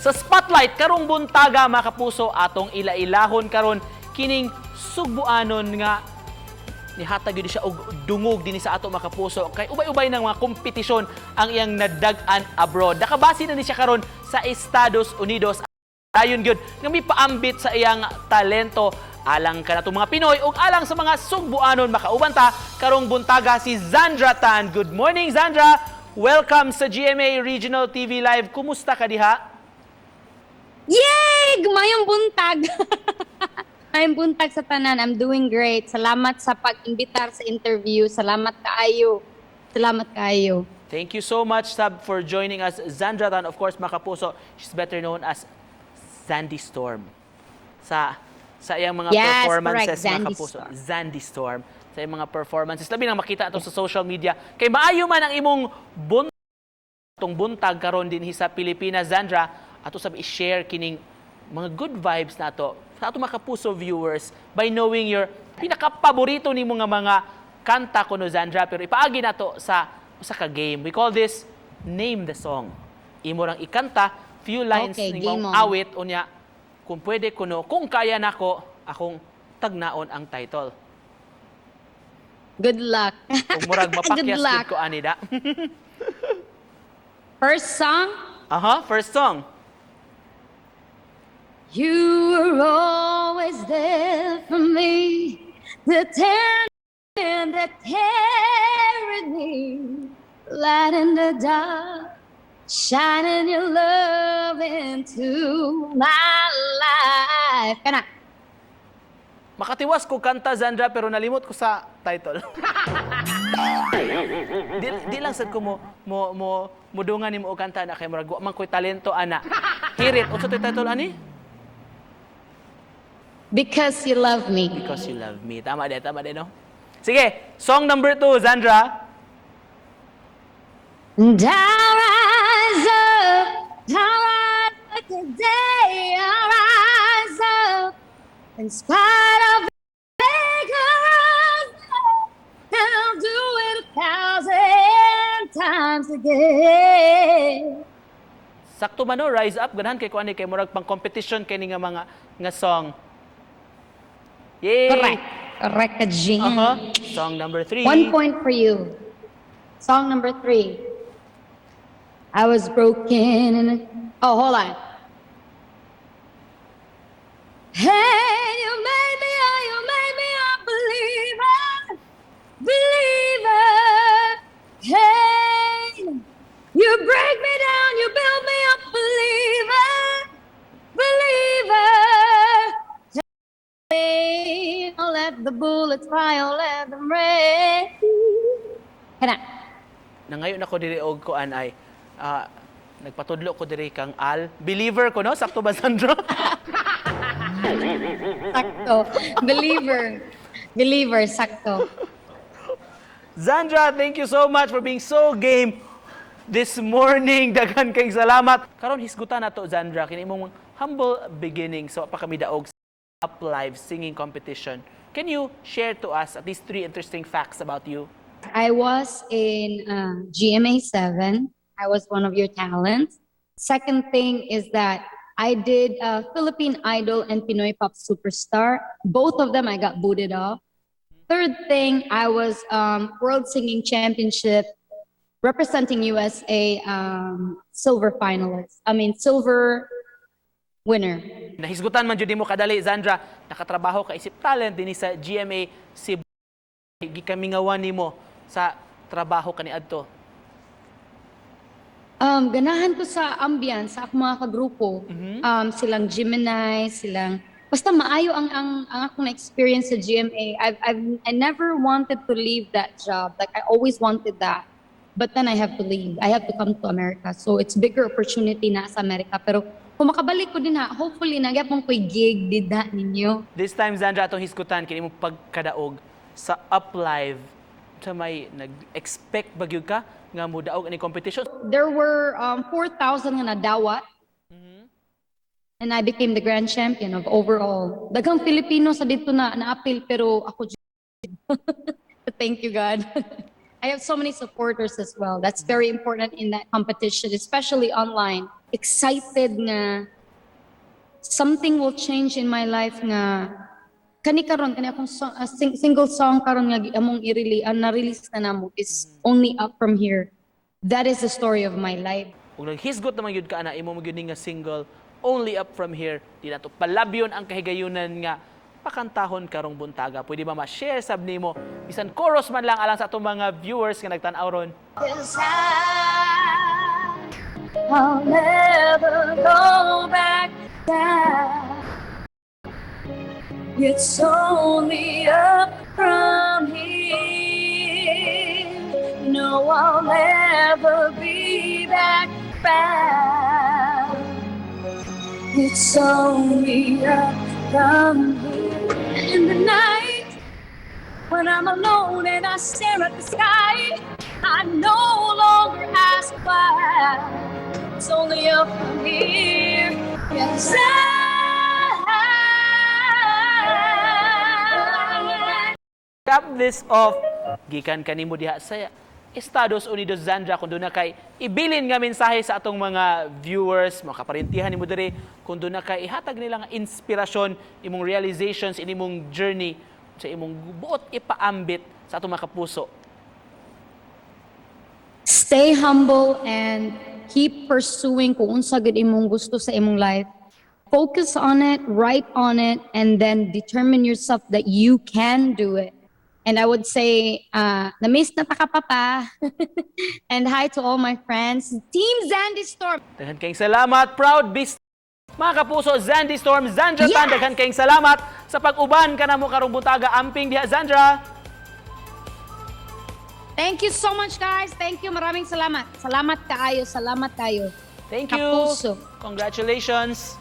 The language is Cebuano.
Sa spotlight karong buntaga, mga kapuso, atong ila-ilahon karon kining Sugbuanon nga nihatag gyud siya og dungog dinhi sa ato, mga kapuso, kay ubay-ubay ng mga kompetisyon ang iyang nadag-an abroad. Nakabase na ni siya karon sa Estados Unidos. Dayon gyud nga mipaambit sa iyang talento alang kanatong mga Pinoy ug alang sa mga Sugbuanon. Makauban ta karong buntaga si Zandra Tan. Good morning, Zandra. Welcome sa GMA Regional TV Live. Kumusta ka diha? Yay! Maayong buntag! Maayong buntag sa tanan. I'm doing great. Salamat sa pag-imbitar sa interview. Salamat kaayo. Salamat kaayo. Thank you so much, Sab, for joining us. Zandra Tan, of course, mga kapuso, she's better known as Zandy Storm. Sa iyang mga Yes, performances, correct. mga Zandy kapuso. Storm. Zandy Storm. Sa iyang mga performances. Labi nang makita ato sa social media. Kay maayo man ang imong buntag karon dinhi sa Pilipinas, Zandra, ato sab i-share kining mga good vibes nato sa ato mga kapuso viewers by knowing your pinaka-paborito nimo nga mga kanta kuno, Zandra, pero ipaagi nato sa usa ka game. We call this Name the Song. Imo rang ikanta few lines Okay, ning game maong on. awit, unya kung pwede kuno, kung kaya nako, akong tagnaon ang title. Good luck. Kung murag Good mapakyas luck. gid ko ani da. First song. Aha, first song. You were always there for me, the tender that carried me, light in the dark, shining your love into my life. Kana. Makatiwas ko kanta, Zandra, pero nalimot ko sa title. Di lang sad ko mo mudungan nimo og kanta na kay murag wa man ko'y talento ana. Hirit, unsa to'y title ani? Because You Love Me. Because You Love Me. Tama de, no? Sige, song number 2, Zandra. And I rise up, I rise like a day, I rise up, in spite of I rise up, and I'll do it a thousand times again. Sakto man, no, Rise Up, ganahan kay ko ani kay murag pang competition kini nga mga nga song. Yay! Correct. Correct ka, Jean. Song number 3. 1 point for you. Song number 3. I was broken and oh, hold on. Hey, you made me a believer, believer. Hey, you break me down, you build me up, believer, believer. Hey, I'll let the bullets fly, I'll let them rain. Kana. Nangayo na ko diri og kuan ay nagpatudlo ko diri kang Al. Believer ko, no? Sakto ba, Sandro? Sakto. Believer. Believer, sakto. Zandra, thank you so much for being so game this morning. Daghan kay salamat. Karon hisgutan nato, Zandra, kini imong humble beginning so pa kami daog sa Up Live singing competition. Can you share to us at least three interesting facts about you? I was in GMA 7. I was one of your talents. Second thing is that I did Philippine Idol and Pinoy Pop Superstar. Both of them I got booted off. Third thing, I was World Singing Championship representing USA, silver finalist. I mean, silver winner. Nahisgutan man jud nimo kadali, Zandra, nakatrabaho ka isip talent dinhi sa GMA Cebu. Gikamingawan nimo sa trabaho kaniadto? Ganahan ko sa ambience, sa akong mga kagrupo. Silang Gemini, silang basta maayo ang akong na-experience sa GMA. I never wanted to leave that job. Like, I always wanted that. But then I have to leave. I have to come to America. So it's bigger opportunity na sa Amerika. Pero kung makabalik ko dinha, hopefully naa gyapon ko'y gig dinha ninyo. This time, Zandra, atong hisgutan kini imong pagkadaog sa Up Live. Sa may nag-expect ba gyud ka nga modaog ani competition? There were 4,000 nga nadawat. And I became the grand champion of overall. Daghang Filipino sa didto na naapil, pero ako. But thank you, God. I have so many supporters as well. That's very important in that competition, especially online. Excited nga something will change in my life nga kani karon, kani akong single song karon nga among i-release, na-release na namo, is "Only Up From Here." That is the story of my life. Ug naghisgot naman gyud ka ana imo gyud nga single, "Only Up From Here." Di nato palabyon ang kahigayunan nga pakantahon karong buntaga. Pwede ba ma-share sab nimo bisan chorus man lang alang sa atong mga viewers nga nagtan-aw ron? 'Cause I'll never go back down. It's only up from here. No, I'll never be back bound. It's only up from here. And in the night, when I'm alone and I stare at the sky, I no longer ask why. It's only up from here. Yes, I. Cap this off, gikan kanimo diha sa Estados Unidos, Zandra, kung duna kay ibilin nga mensahe sa atong mga viewers, mga kaparintihan nimo diri, kung duna kay ihatag nila nga inspirasyon, imong realizations in imong journey, sa imong buot ipaambit sa atong mga kapuso. Stay humble and keep pursuing kung unsa gud imong gusto sa imong life. Focus on it, write on it, and then determine yourself that you can do it. And I would say, na-miss na ta ka, Papa. And hi to all my friends. Team Zandy Storm. Daghan kayong salamat, proud beast. Mga kapuso, Zandy Storm, Zandra Tan, Yes! daghan kayong salamat sa pag-uban kanamo karong buntaga. Amping diha, Zandra. Thank you so much, guys. Thank you. Maraming salamat. Salamat kaayo. Salamat kayo. Thank you. Kapuso. Congratulations.